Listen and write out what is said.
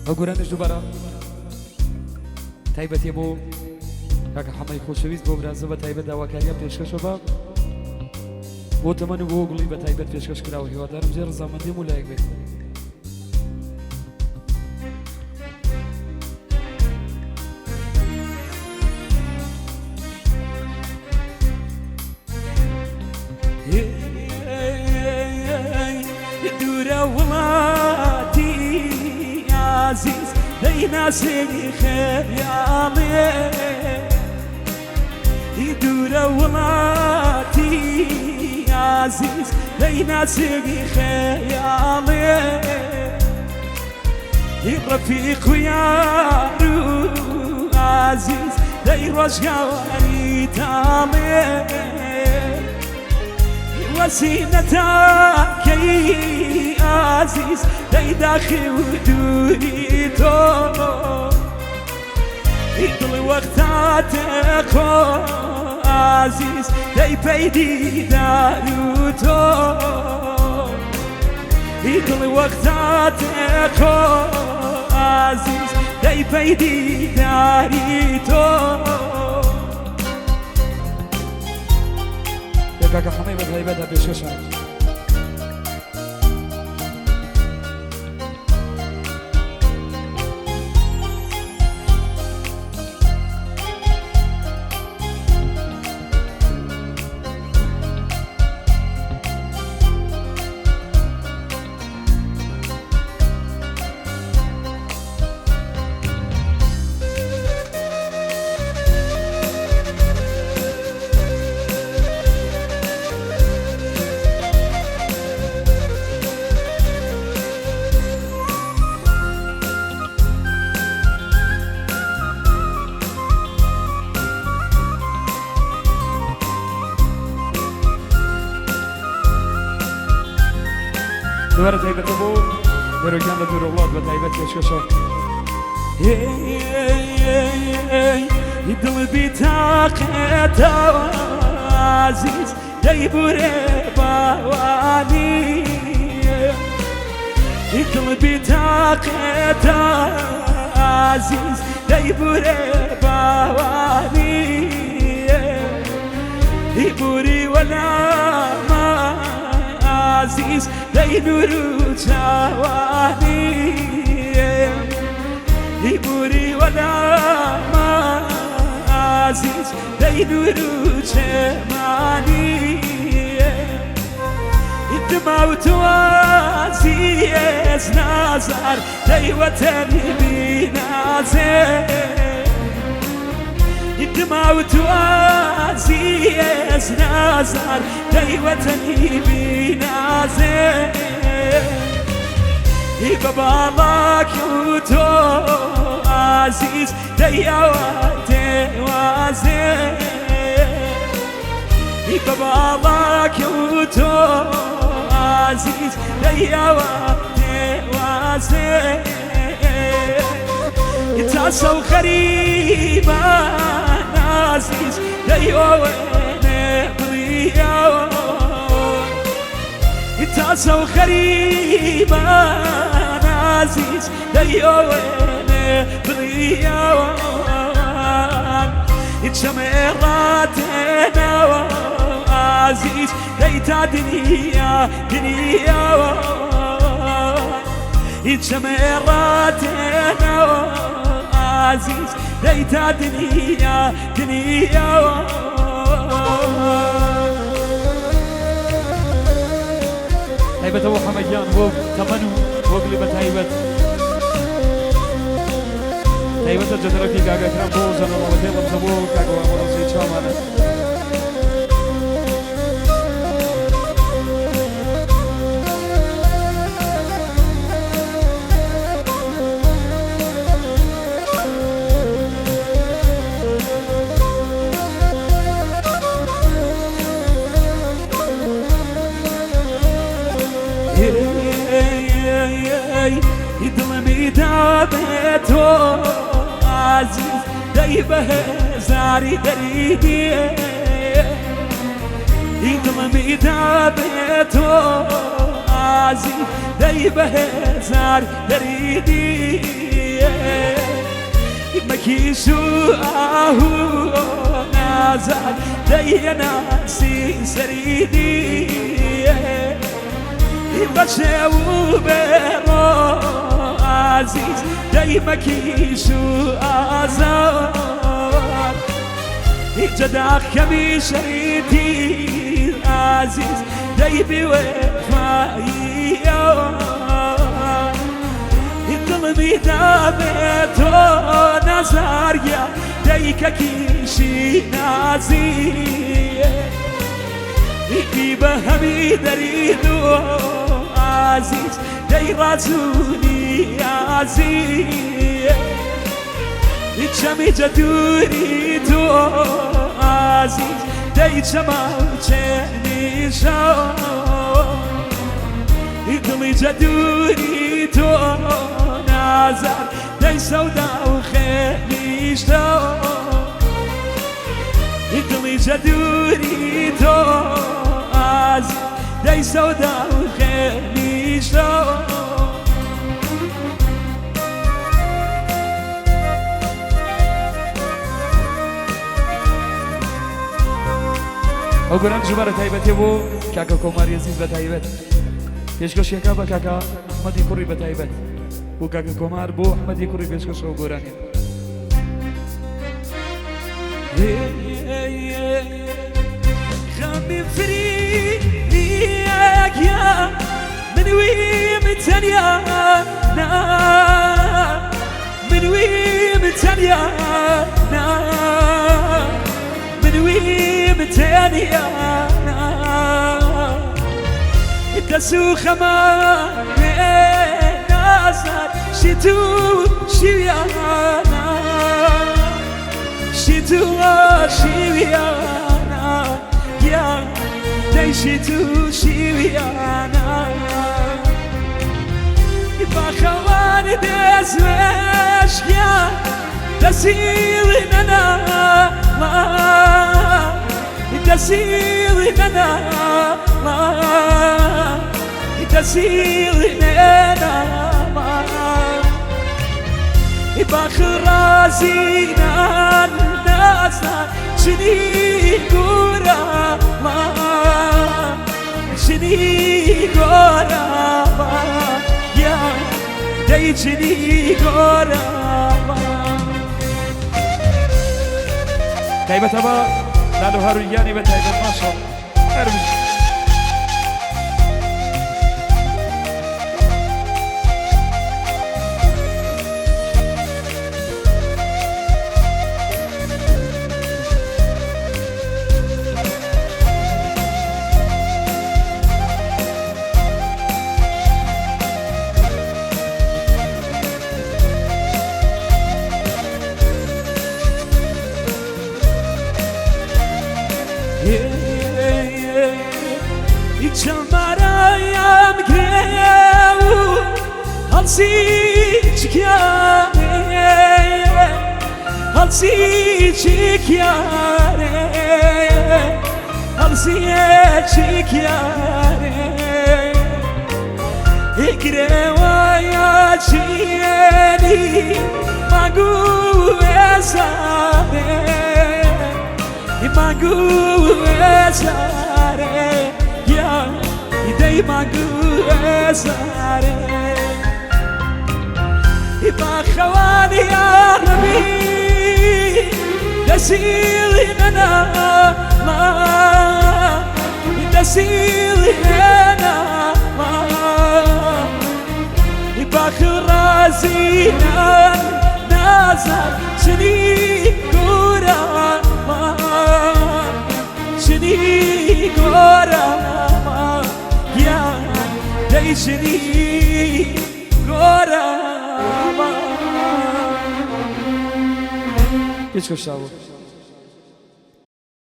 ئەو گۆرانیش دووبارە تایبەتیە بۆ کاکە حەمەی خۆشەویست بۆ برازە بە تایبەت داواکاریان پێشکەشە بە بۆ تەمەن و بۆ گوڵی بە تایبەت پێشکەش کراوە هیوادارم جێ ڕزامەندیم و لایەک بێت. دوورە وڵاتی ئازیز دەیناسێنی خەیاڵێ دوورە وڵاتی ئازیز دەیناسێنی خەیاڵێ ڕەفیق و یار و ئازیز دەی ڕۆژگاری تاڵێ وەسینەتاکەی ئازیز دەی داخی و دووری تۆ دڵ وەختاتە خۆ ئازیز دەی پەی دیدار و تۆ دڵ وەختاتە خۆ ئازیز دەی پەی دیداری تۆ. یا کاکە حەمەی بە تایبەتە پێشکەشە. دووبارە تایبەتە بۆ دەرۆکیان لە دوورە وڵات بە تایبەت پێشکەشە. دڵ بیتاقێتەوە ئازیز دەیبورێ باوانی دڵ بیتاقێتەوە ئازیز دەیبورێ باوانی بوری وەلاما ئازیز دەی نور و چاوانی بوری وەلاما ئازیز دەی نور و چێمانی دماوت عزیز نازار دەی وەتەنی بینازێ دماوت عزیز نازار دەی وەتەنی بینازێ بە باڵاک و تۆ ئازیز دەیاوە تێوازێ بە باڵاک و تۆ ئازیز دەیاوە تێوازێ تاسە و خەریبان ئازیز دەیۆوێنێ بڕیاوە تاسە و خەریبان ئازیز دەیۆوێنێ بڕیاوە چەمێ ڕاتێنەوە ئازیز دەیتا دنیا دنیاوە چەمێ ڕاتێنەوە ئازیز دەیتا دنیا دنیاوە. تایبەتە بۆ حەمەگیان بۆ تەمەن و بۆ گلی بە تایبەت تایبەتە جەتەرەفی کاکەکرام بۆ ژەنەڵەکەی ڕەمزە بۆ کاکەوە بۆ ڕەمزی چاوانە. دڵمی دابێتۆ ئازیز دەی بە هەزاری دەریدێ دڵمی دابێتۆ ئازیز دەی بە هەزار دەریدی. مەکیش و ئاهو نازار دەیە ناسی سەریدی بەچێ و بێڕۆ ئازیز دەی مەکیش و ئازار جەداخ کەمی شەریتی ئازیز دەی بوێفاییە دڵمی دابێت تۆ نازارگە دەیکە کیشی نازی ئیدی بە هەمی دەرید و ئازیز دەی ڕازونی ئازی چەمی جەدووری تۆ ئازیز دەی چەما چێنیشە دڵی جەدووری تۆ نازار دەی سەودا و خێنیشتە دڵی جەدووری تۆ ئازیز دەی سەودا و خێنیشتە. ئەو گۆرانی ژمارە تایبەتیە بۆ کاکە کۆماری ئەزیز بە تایبەت پێشکەشیەکە بە کاکە ئەحمەدی کوڕی بە تایبەت بۆ کاکە کۆمار بۆ ئەحمەدی کوڕی پێشکەش ئەو گۆرانیە. خەمی فریەکیا من ویم تەنیا نا من ویم تەنیا نا من ویم تەنیا نا دەس و خەما نازار شیت و شیویانە شیت و شیویانە گیان دەی شیت و شیویانە باخەوان دەستوێشکیان دەسیڵ نەنا دەسیڵ نەنا دەسیڵ نەنا باخ ڕازینان نازان چنی گۆرا چنی گۆرا یا دەی چنی گۆرا. تایبەتە بە لالو هەروگیانی بە تایبەت ماشەڵ هەربژی. چەمارایان گرێ و هەڵسی چکیانێ هەڵسی چیکیانێ هەڵسی چیکیانێ گرێوایە چیێنی ماگوو ئێسانێ ماگوو ئێسارێ یا دەی ماگوو ئێسارێ باخەوانی یاڕەبی دەسیڵی نەنا دەسیڵی نەنا باخ ڕازینان نازار چنی گۆرا چنی گۆرا گیان دەی چنی گۆرا. پێشکەشاوە.